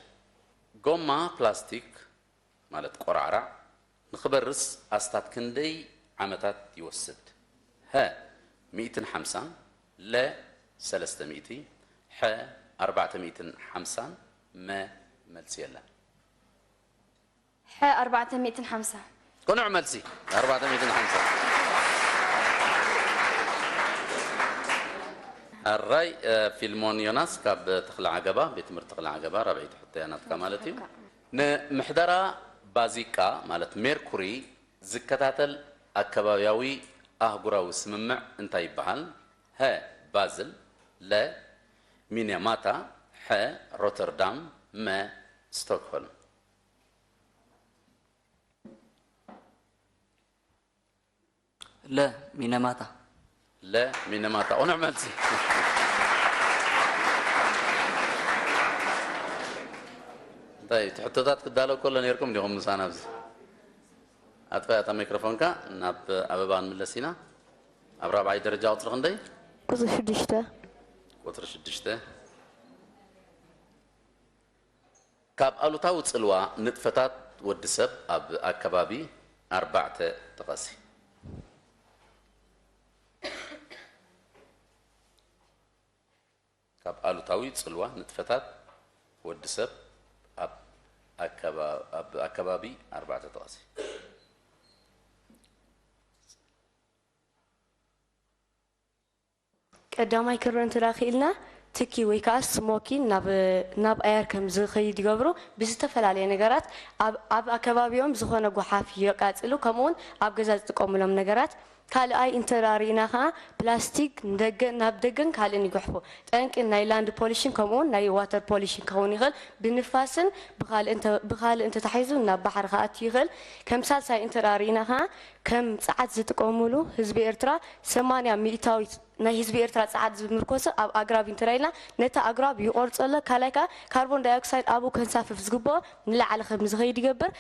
ጎማ ፕላስቲክ ማለት ቆራዕራዕ ንኽበርስ ኣስታት ክንደይ ዓመታት ይወስድ? ሀ፣ ሚእትን ሓምሳን፣ ለ፣ ሰለስተ ሚእቲ፣ ሐ፣ ኣርባዕተ ሚእትን ሓምሳን፣ መ፣ መልሲ የለን። ሐ፣ ኣርባዕተ ሚእትን ሓምሳ። ቅኑዕ መልሲ፣ ኣርባዕተ ሚእትን ሓምሳ። ኣራይ፣ እ፣ ፊልሞን ዮናስ ካብ ተኽለ ዓገባ፣ ቤት ትምህርቲ ተኽለ ዓገባ፣ ራብዐይቲ ሕቶያ ናትካ ማለት እዩ። ንምሕደራ ባዚቃ ማለት ሜርኩሪ ዝከታተል ኣከባብያዊ ኣህጉራዊ ስምምዕ እንታይ ይበሃል? ሀ፣ ባዝል፣ ለ፣ ሚኔማታ፣ ሐ፣ ሮተርዳም፣ መ፣ ስቶክሆልም። ለ፣ ሚነማታ። ለ፣ ሚነማታ። ቅኑዕ መልሲ። እንታይ፣ እቲ ሕቶታት ክዳሎ ከሎ ነይርኩም ዲኹም ምሳና ኣብዚ? ኣጥፋ እታ ማይክሮፎንካ፣ ናብ ኣበባ ክንምለስ ኢና። ኣብ ራብዓይ ደረጃ ቁጽሪ ክንደይ? ቁጽሪ ሽዱሽተ። ቁጽሪ ሽዱሽተ። ካብ ኣሉታዊ ጽልዋ ንጥፈታት ወዲ ሰብ ኣብ ኣከባቢ ኣርባዕተ ጥቐሲ። ካብ ኣሉታዊ ጽልዋ ንጥፈታት ወዲ ሰብ ኣብ ኣከባ-፣ ኣብ ኣከባቢ ኣርባዕተ ጥቐሲ። ቀዳማይ ክርእ እንተ ደኣ ክኢልና፣ ትኪ ወይ ከኣ ስሞኪን ናብ፣ ናብ ኣየር ከም ዝኸይድ ይገብሩ። ብዝተፈላለየ ነገራት ኣብ፣ ኣብ ኣከባቢኦም ዝኾነ ጓሓፍ የቃጽሉ፣ ከምኡውን ኣብ ገዛ ዝጥቀሙሎም ነገራት። ካልኣይ እንተ ደኣ ርኢና ከኣ፣ ፕላስቲክ ንደገ፣ ናብ ደገን ካልእን ይጉሕፉ። ጠንቂ ናይ ላንድ ፖሊሽን ከምኡውን ናይ ዋተር ፖሊሽን ክኸውን ይኽእል። ብንፋስን ብኻልእ እንተ፣ ብኻልእ እንተታሒዙ ናብ ባሕሪ ክኣቱ ይኽእል። ከም ሳልሳይ እንተ ደኣ ርኢና ከኣ፣ ከም ጸዓት ዝጥቀሙሉ ህዝቢ ኤርትራ ሰማንያ ሚእታዊት ናይ ህዝቢ ኤርትራ ጸዓት ዝምርኮሰ ኣብ ኣግራብ እዩ እንተ ኢልና፣ ነቲ ኣግራብ ይቖርጾ ኣሎ። ካልኣይ ከኣ ካርቦን ዳይኦክሳይድ ኣብኡ ከንሳፍፍ ዝግብኦ ንላዕሊ ከም ዝኸይድ ይገብር።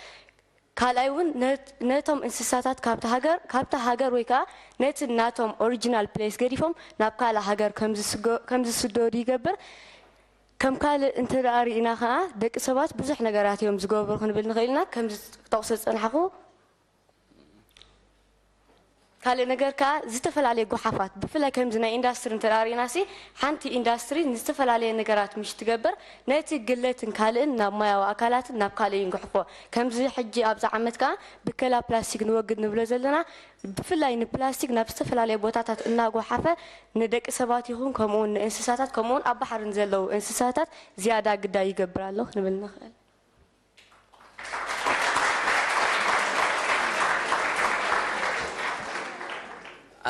ካልኣይ እውን ነት-፣ ነቶም እንስሳታት ካብታ ሃገር፣ ካብታ ሃገር ወይ ከኣ ነቲ ናቶም ኦሪጂናል ፕሌስ ገዲፎም ናብ ካልእ ሃገር ከም ዝስገ-፣ ከም ዝስደዱ ይገብር። ከም ካልእ እንተ ደኣ ርኢና ከኣ ደቂ ሰባት ብዙሕ ነገራት እዮም ዝገብሩ ክንብል ንኽእል ኢና። ከም ዝጠቕሶ ዝጸናሕኩ ካልእ ነገር ከኣ ዝተፈላለየ ጓሓፋት፣ ብፍላይ ከምዚ ናይ ኢንዳስትሪ እንተ ደኣ ርኢናሲ፣ ሓንቲ ኢንዳስትሪ ንዝተፈላለየ ነገራት ምሽ ትገብር፣ ነቲ ግለትን ካልእን ናብ ማያዊ ኣካላትን ናብ ካልእ ይንግሕፎ። ከምዚ ሕጂ ኣብዚ ዓመት ከኣ ብከላ ፕላስቲክ ንወግድ ንብሎ ዘለና፣ ብፍላይ ንፕላስቲክ ናብ ዝተፈላለየ ቦታታት እናጓሓፈ ንደቂ ሰባት ይኹን ከምኡውን ንእንስሳታት ከምኡውን ኣብ ባሕሪ ንዘለዉ እንስሳታት ዝያዳ ግዳይ ይገብር ኣሎ ክንብል ንኽእል።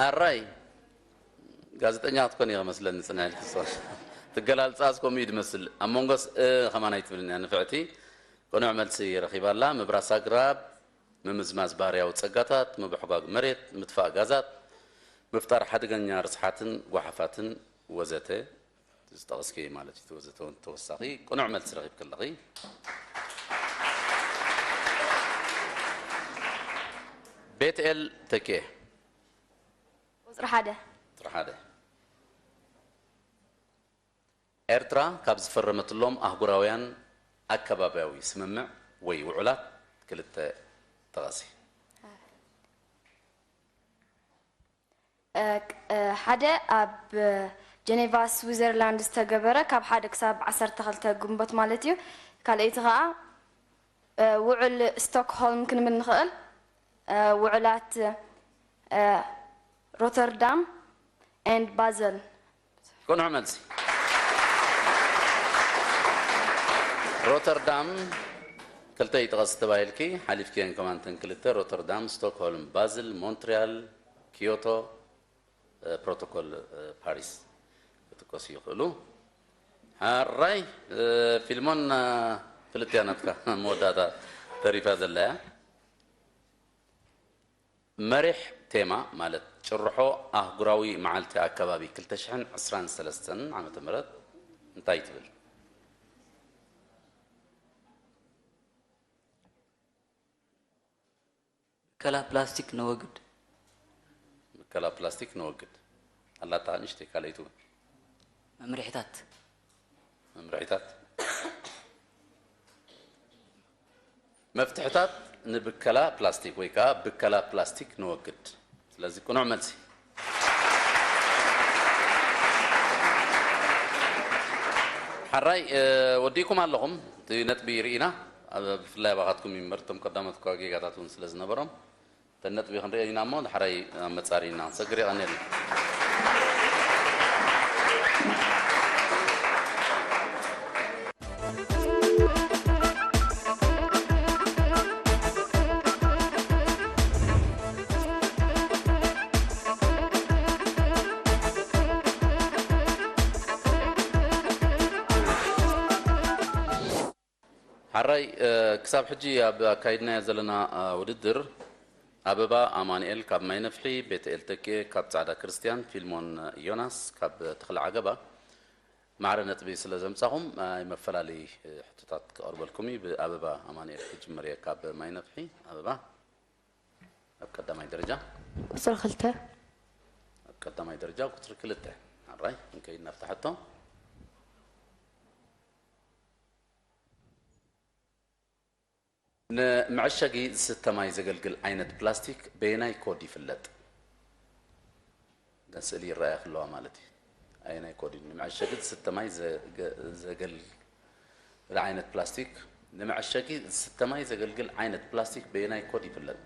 ኣራይ ጋዜጠኛ ክትኮን ኢኻ መስለኒ፣ ጽንሕ ኢልኪ ዝጸ-፣ ትገላልጻስ ከምኡ እዩ ዝመስል። ኣብ መንጎስ እ ከማን ኣይትብልን እያ ንፍዕቲ። ቅኑዕ መልሲ ረኺባ ኣላ። ምብራስ ኣግራብ፣ ምምዝማዝ ባህርያዊ ጸጋታት፣ ምብሕጓግ መሬት፣ ምጥፋእ ጋዛት፣ ምፍጣር ሓደገኛ ርስሓትን ጓሓፋትን ወዘተ። ዝጠቐስኪ ማለት እዩ። ተወ-፣ ተወ-፣ ተወሳኺ ቅኑዕ መልሲ ረኺብኪ ኣለኺ። ቤትኤል ተኬ። ቁጽሪ ሓደ። ቁጽሪ ሓደ። ኤርትራ ካብ ዝፈረመትሎም ኣህጉራውያን ኣከባብያዊ ስምምዕ ወይ ውዑላት ክልተ ጠቐሲ። እ፣ ቅ-፣ እ፣ ሓደ ኣብ ጀኔቫ ስዊዘርላንድ ዝተገበረ ካብ ሓደ ክሳብ ዓሰርተ ክልተ ግንቦት ማለት እዩ። ካልኣይቲ ኸኣ፣ እ፣ ውዕል ስቶክሆልም ክንብል ንኽእል። እ፣ ውዕላት፣ እ፣ ሮተርዳም ኤንድ ባዘል። ቅኑዕ መልሲ። ሮተርዳም ክልተ ይጥቀስ ተባሂልኪ ሓሊፍክየን ከማን እተን ክልተ፣ ሮተርዳም፣ ስቶክሆልም፣ ባዝል፣ ሞንትሪያል፣ ኪዮቶ፣ እ፣ ፕሮቶኮል፣ እ፣ ፓሪስ ክጥቀሱ ይኽእሉ። ሓራይ፣ እ፣ ፊልሞን፣ እ፣ ፍልጥያ ናትካ መወዳእታ ተሪፋ ዘላ እያ። መሪሕ ቴማ ማለት ጭርሖ ኣህጉራዊ መዓልቲ ኣከባቢ ክልተ ሽሕን ዕስራን ሰለስተን ዓመተ ምህረት እንታይ ትብል? ብከላ ፕላስቲክ ነወግድ። ብከላ ፕላስቲክ ነወግድ። ኣላታ ንእሽተይ ካልኣይቱ እውን። መምርሒታት። መምርሒታት። መፍትሕታት ንብከላ ፕላስቲክ ወይ ከዓ ብከላ ፕላስቲክ ነወግድ። ስለዚ ቅኑዕ መልሲ። ሓራይ፣ እ፣ ወዲእኩም ኣለኹም። እቲ ነጥቢ ርኢና፣ ኣብ፣ ብፍላይ ኣባኻትኩም ይመርቶም ቀዳሞት እኳ ጌጋታት እውን ስለ ዝነበሮም፣ እተን ነጥቢ ክንሪኦ ኢና እሞ፣ ዳሕራይ ኣብ መጻሪ ኢና። ሰግር የቐንየልና። ሓራይ፣ እ፣ ክሳብ ሕጂ ኣብ ኣካይድናዮ ዘለና፣ እ፣ ውድድር፣ ኣበባ ኣማኑኤል ካብ ማይ ነፍሒ፣ ቤተኤል ተኪኤ ካብ ጻዕዳ ክርስትያን፣ ፊልሞን ዮናስ ካብ ተኽለ ዓገባ፣ ማዕረ ነጥቢ ስለ ዘምጻኹም፣ ናይ መፈላለዪ፣ እ፣ ሕቶታት ክቐርበልኩም እዩ። ብኣበባ ኣማኑኤል ክጅምር እየ ካብ ማይ ነፍሒ። ኣበባ፣ ኣብ ቀዳማይ ደረጃ። ቁፅሪ ክልተ። ኣብ ቀዳማይ ደረጃ ቁፅሪ ክልተ። ሓራይ፣ ክንከይድ ናብታ ሕቶ። ንመዐሸጊ ዝስተ ማይ ዘገልግል ዓይነት ፕላስቲክ በየናይ ኮድ ይፍለጥ? እተን ስእሊ ይረኣያ ከለዋ ማለት እዩ። ኣየናይ ኮድ እዩ? ንመዐሸጊ ዝስተ ማይ ዘገ-፣ ዘገልግል ዓይነት ፕላስቲክ፣ ንመዐሸጊ ዝስተ ማይ ዘገልግል ዓይነት ፕላስቲክ በየናይ ኮድ ይፍለጥ?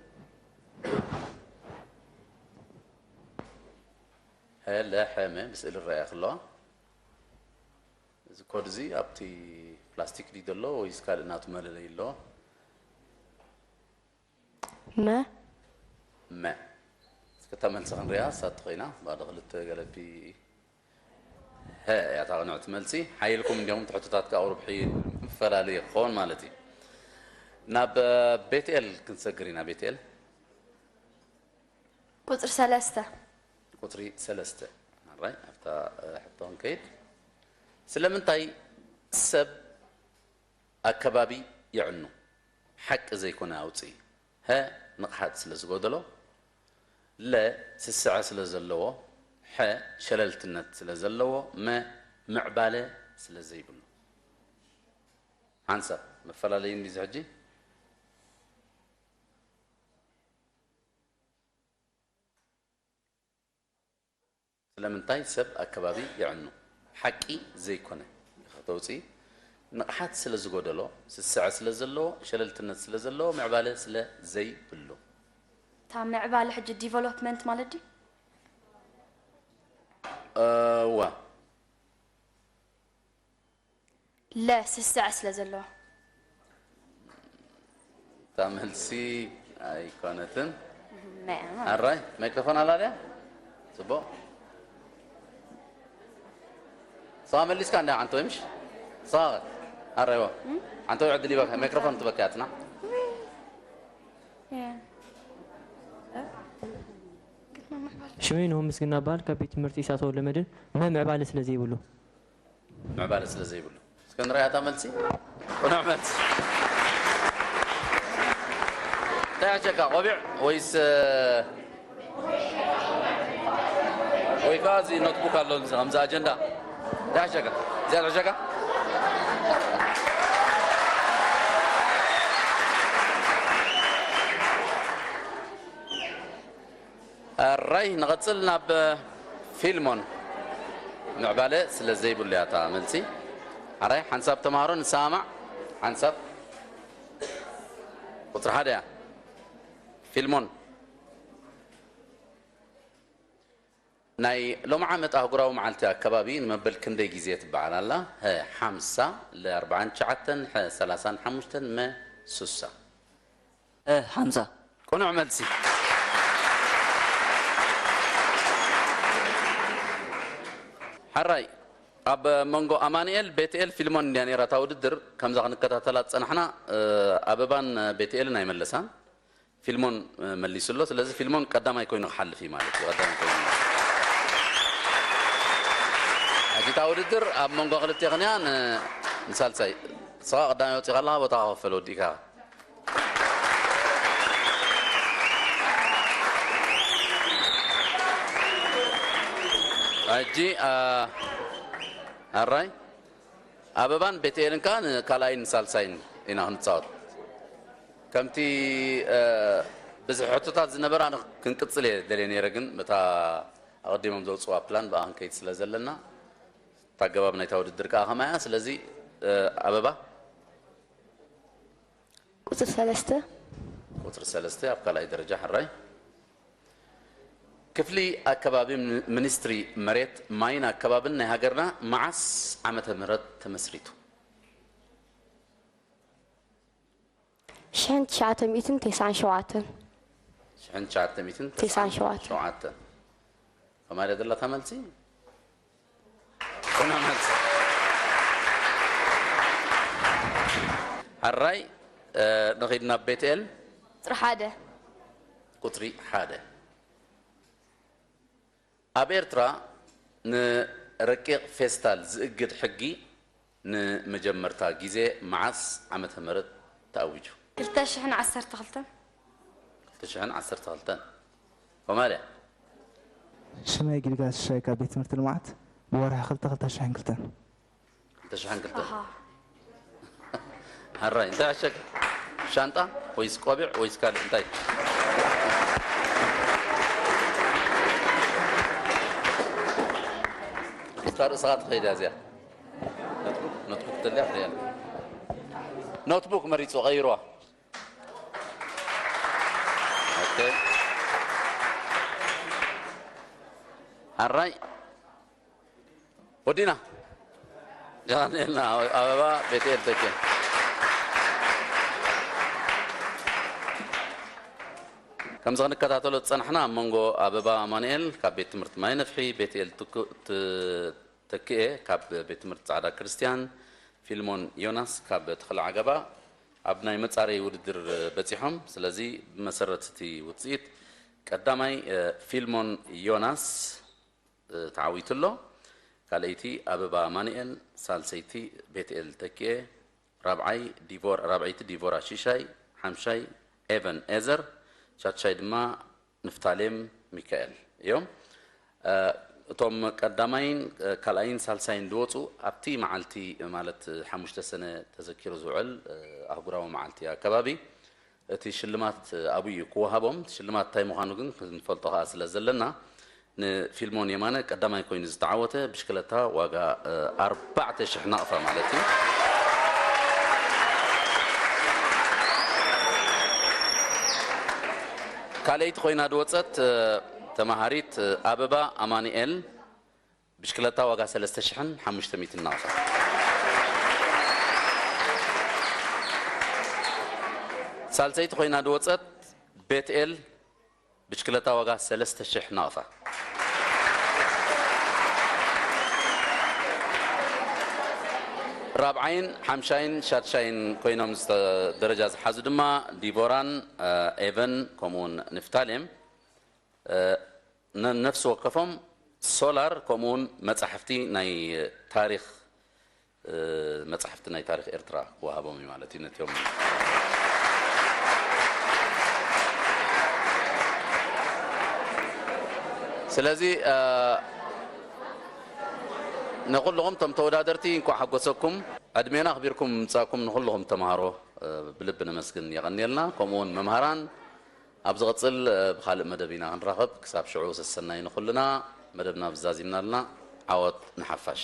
ሀ፣ ለ፣ ሐ፣ መ ብስእሊ ይረኣያ ከለዋ። እዚ ኮድ እዚ ኣብቲ ፕላስቲክ ድዩ ዘሎ ወይስ ካልእ ናቱ መለለዪ ኣለዎ? መ። መ። እስኪ እታ መልሲ ክንሪኣ፣ እሳቶ ኮይና ባዶ ክልተ ገለፒ። ሀ እያ እታ ቅንዕቲ መልሲ። ሓይልኩም እንዲኹም፣ እቲ ሕቶታት ከኣ ቁሩብ ሕይ-፣ ፈላልይ ክኸውን ማለት እዩ። ናብ ቤትኤል ክንሰግር ኢና። ቤትኤል። ቁፅሪ ሰለስተ። ቁፅሪ ሰለስተ። ኣራይ፣ ኣብታ፣ እ፣ ሕቶ ክንከይድ። ስለምንታይ ሰብ ኣከባቢ የዕኑ? ሓቂ ዘይኮነ ኣውፅኢ። ሀ፣ ንቕሓት ስለ ዝጎደሎ። ለ፣ ስስዐ ስለ ዘለዎ። ሐ፣ ሸለልትነት ስለ ዘለዎ። መ፣ ምዕባለ ስለ ዘይብሉ። ሓንሳብ መፈላለዪ እንዲዚ ሕጂ። ስለምንታይ ሰብ ኣከባቢ የዕኑ? ሓቂ ዘይኮነ ኢኻ ተውፅኢ። ንቕሓት ስለ ዝጎደሎ፣ ስስዐ ስለ ዘለዎ፣ ሸለልትነት ስለ ዘለዎ፣ ምዕባለ ስለ ዘይብሉ። እታ ምዕባለ ሕጂ ዲቨሎፕመንት ማለት ድዩ? እዋ። ለ ስስዐ ስለ ዘለዎ። እታ መልሲ ኣይኮነትን። መ- ኣራይ፣ ማይክሮፎን ኣላ ድያ? ጽቡቕ። ሰዋ መሊስካ እንዳ ዓንቶ ምሽ? ሰዋ፣ ኣራይዋ። ዓንቶ ዕድል ይበካ፣ ማይክሮፎን ትበካ ያትና። ሽመይ ንሆም ምስግና በሃል ካብ ቤት ትምህርቲ ኢሳቶ ለመድን መ ምዕባለ ስለ ዘይብሉ። ምዕባለ ስለ ዘይብሉ። እስከ ንርኣያ እታ መልሲ። ቅኑዕ መልሲ። እንታይ ኣሸካ? ቆቢዕ ወይስ፣ ወይ ከዓ እዚ ኖትቡክ ኣሎ፣ እዚ ከምዚ ኣጀንዳ? እንታይ ኣሸካ? እዚኣ ትሕሸካ? ኣራይ፣ ንቐጽል ናብ ፊልሞን። ምዕባለ ስለ ዘይብሉ እያ እታ መልሲ። ኣራይ፣ ሓንሳብ ተምሃሮ ንሰማማዕ። ሓንሳብ ቁጽሪ ሓደ እያ። ፊልሞን። ናይ ሎሚ ዓመት ኣህጉራዊ መዓልቲ ኣከባቢ ንመበል ክንደይ ግዜ ትበዓል ኣላ? ሀ፣ ሓምሳ፣ ለ፣ ኣርባዓን ትሽዓተን፣ ሐ፣ ሰላሳን ሓሙሽተን፣ መ፣ ስሳ። እ ሓምሳ። ቅኑዕ መልሲ። ሓራይ፣ ኣብ መንጎ ኣማኑኤል፣ ቤትኤል፣ ፊልሞን እንድያ ነይራ እታ ውድድር። ከምዛ ክንከታተላ ዝጸናሕና፣ እ፣ ኣበባን ቤትኤልን ኣይመለሳን። ፊልሞን፣ እ፣ መሊሱ ኣሎ። ስለዚ ፊልሞን ቀዳማይ ኮይኑ ክሓልፍ እዩ ማለት እዩ። ቀዳማይ ኮይኑ። ሕጂ እታ ውድድር ኣብ መንጎ ክልቴኽን እያ። ን-፣ ንሳልሳይ። ንስኻ ቀዳማይ ወጺኻ ኣለኻ፣ ቦታኻ ክፈል ወዲእካ። ሕጂ፣ ኣ፣ ኣራይ፣ ኣበባን ቤትኤልን ከኣ ንካልኣይን ንሳልሳይን ኢና ክንጻወት። ከምቲ፣ እ፣ ብዝሒ ሕቶታት ዝነበረ ኣነ ክንቅጽል እየ ደልየ ነይረ፣ ግን በታ ኣቐዲሞም ዘውጽዋ ፕላን ብኣ ክንከይድ ስለ ዘለና፣ እታ ኣገባብ ናይታ ውድድር ከኣ ከማያ። ስለዚ፣ እ፣ ኣበባ ቁፅሪ ሰለስተ። ቁፅሪ ሰለስተ ኣብ ካልኣይ ደረጃ። ሕራይ። ክፍሊ ኣከባቢ ምን-፣ ሚኒስትሪ መሬት፣ ማይን ኣከባብን ናይ ሃገርና መዓስ ዓመተ ምህረት ተመስሪቱ? ሽሕን ትሽዓተ ሚእትን ተስዓን ሸውዓተን። ሽሕን ትሽዓተ ሚእትን ተስዓን ሸውዓተን። ሸውዓተ። ከማይ ደላታ መልሲ? ቅኑዕ መልሲ። ሕራይ፣ እ፣ ንኺድ ናብ ቤትኤል። ቁፅሪ ሓደ። ቁፅሪ ሓደ። ኣብ ኤርትራ ንረቂቕ ፌስታል ዝእግድ ሕጊ ንመጀመርታ ግዜ መዓስ ዓመተ ምህረት ተኣዊጁ? ክልተ ሽሕን ዓሰርተ ክልተን። ክልተ ሽሕን ዓሰርተ ክልተን። ኮማልያ። ሽመይ ጊልጋል ሽሻይ ካብ ቤት ትምህርቲ ልምዓት ብወርሒ ክልተ ክልተ ሽሕን ክልተን። ክልተ ሽሕን ክልተን። ኣሃ። ሕራይ፣ እንታይ ዓሸግ? ሻንጣ ወይስ ቆቢዕ ወይስ ካልእ እንታይ? እታ ርእስኻ ትኸይድ እያ እዚኣ። ኖትቡክ፣ ኖትቡክ ተልያ ትሪኣ። ኖትቡክ መሪጹ ቀይርዋ። ኦኬ። ሕራይ። ወዲና። የቐንየልና። ኣበባ ቤትኤል ተኬ። ከምዚ ክንከታተሎ ዝጸናሕና፣ ኣብ መንጎ ኣበባ ኣማኑኤል ካብ ቤት ትምህርቲ ማይ ነፍሒ፣ ቤትኤል ትኩ-፣ ት-፣ ተክኤ ካብ ቤት ትምህርቲ ጻዕዳ ክርስትያን፣ ፊልሞን ዮናስ ካብ ተኽለ ዓገባ ኣብ ናይ መጻረዪ ውድድር በጺሖም። ስለዚ ብመሰረት እቲ ውጽኢት ቀዳማይ፣ እ፣ ፊልሞን ዮናስ፣ እ፣ ተዓዊቱ ኣሎ። ካልኣይቲ ኣበባ ኣማኑኤል፣ ሳልሰይቲ ቤትኤል ተክኤ፣ ራብዓይ ዲቮር-፣ ራብዐይቲ ዲቮራ ሽሻይ፣ ሓምሻይ ኤቨን ኤዘር፣ ሻድሻይ ድማ ንፍታሌም ሚካኤል እዮም። እ፣ እቶም ቀዳማይን፣ እ፣ ካልኣይን ሳልሳይን ዝወፁ ኣብቲ መዓልቲ፣ ማለት ሓሙሽተ ሰነ ተዘኪሩ ዝውዕል፣ እ፣ ኣህጉራዊ መዓልቲ ኣከባቢ እቲ ሽልማት ኣብኡ እዩ ክወሃቦም። እቲ ሽልማት እንታይ ምዃኑ ግን ክንፈልጦ ከኣ ስለ ዘለና፣ ንፊልሞን የማነ ቀዳማይ ኮይኑ ዝተዓወተ ብሽክለታ ዋጋ፣ እ፣ ኣርባዕተ ሽሕ ናቕፋ ማለት እዩ። ካልኣይቲ ኮይና ዝወጸት፣ እ፣ ተማሃሪት፣ እ፣ ኣበባ ኣማኑኤል ብሽክለታ ዋጋ ሰለስተ ሽሕን ሓሙሽተ ሚእትን ናቕፋ። ሳልሰይቲ ኮይና ዝወጸት ቤትኤል ብሽክለታ ዋጋ ሰለስተ ሽሕ ናቕፋ። ራብዓይን ሓምሻይን ሻድሻይን ኮይኖም ዝተ-፣ ደረጃ ዝሓዙ ድማ ዲቦራን፣ እ፣ ኤቨን ከምኡውን ንፍታሌም፣ እ፣ ነ-፣ ነፍሲ ወከፎም ሶላር ከምኡውን መጻሕፍቲ ናይ ታሪኽ፣ እ፣ መጻሕፍቲ ናይ ታሪኽ ኤርትራ ክወሃቦም እዩ ማለት እዩ ነቲኦም። ስለዚ፣ እ፣ ንኹልኹም ቶም ተወዳደርቲ እንኳዕ ሓጎሰኩም። ዕድሜና ኣኽቢርኩም ምምጻእኩም ንኹልኹም ተምሃሮ፣ እ፣ ብልቢ ነመስግን። የቐንየልና። ከምኡውን መምሃራን፣ ኣብ ዝቕጽል፣ እ፣ ብኻልእ መደብ ኢና ክንራኸብ። ክሳብ ሽዑ ሰሰናዩ ንኹልና። መደብና ብዛዚምና ኣለና። ዓወት ንሓፋሽ።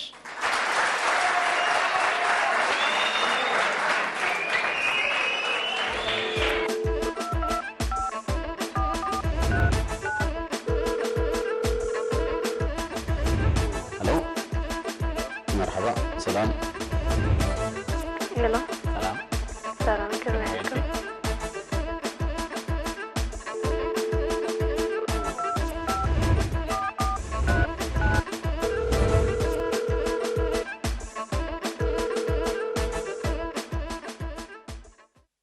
ሄሎ፣ መርሓባ፣ ሰላም። ሄሎ፣ ሰላም። ሰላም፣ ከመይ